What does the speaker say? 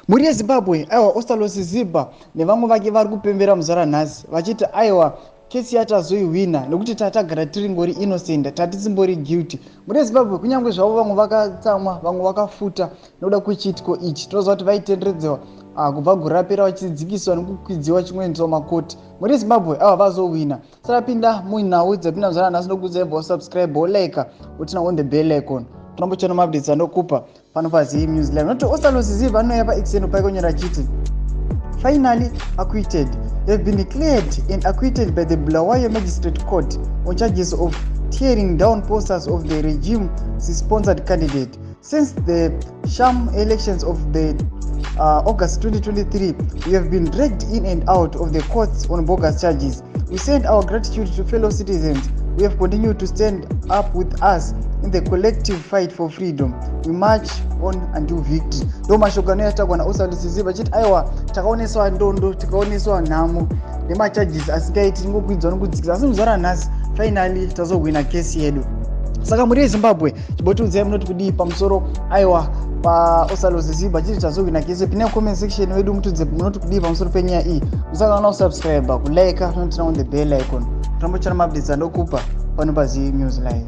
Mhuri yeZimbabwe, aiwa, Ostallos Siziba nevamwe vake vari kupembera muzara nhasi vachiti, aiwa, kesi yatazoihwina nekuti tatagara tiri ngori innocent, tatisimbori guilty. Mhuri yeZimbabwe, kunyange zvavo vamwe vakatsamwa, vamwe vakafuta nekuda kwechiitiko ichi, tinoziva kuti vaitenderedzewa kubva gore rapera vachidzikiswa nekukwidziwa chimwe makoti. Mhuri yeZimbabwe, aiwa, vazohwina. Sarapinda munhau dzapinda muzara nhasi, ndokuudzai bva usubscribe, wolike, uturn on the bell icon, tinombochana maupdates andokupa pano paZii News Live. Noti Ostallos Siziba anouya paX paikonyora chiti, "Finally acquitted. Have been cleared and acquitted by the Bulawayo Magistrate Court on charges of tearing down posters of the regime sponsored candidate. Since the sham elections of the August 2023, we have been dragged in and out of the courts on bogus charges. We send our gratitude to fellow citizens who have continued to stand up with us in the collective fight for freedom. We march on until victory." Ndo mashoko anoyatagwa naOstallos Siziba achiti, aiwa, takaoneswa ndondo, tikaoneswa nhamo nemacharges asingaiti, tingokwidzwa nokudzikisa, asi muzuva ranhasi finally tazohwina kesi yedu. Saka mhuri yeZimbabwe, chimbotiudzai munoti kudii pamusoro, aiwa, paOstallos Siziba chiti tazohwina kesi. Pine comment section wedu, mutudze munoti kudii pamusoro penyaya iyi. Musakanganwa kusubscribe, kulike, noturn on the bell icon, tirambochana maupdates andokupa pano paZii News Live.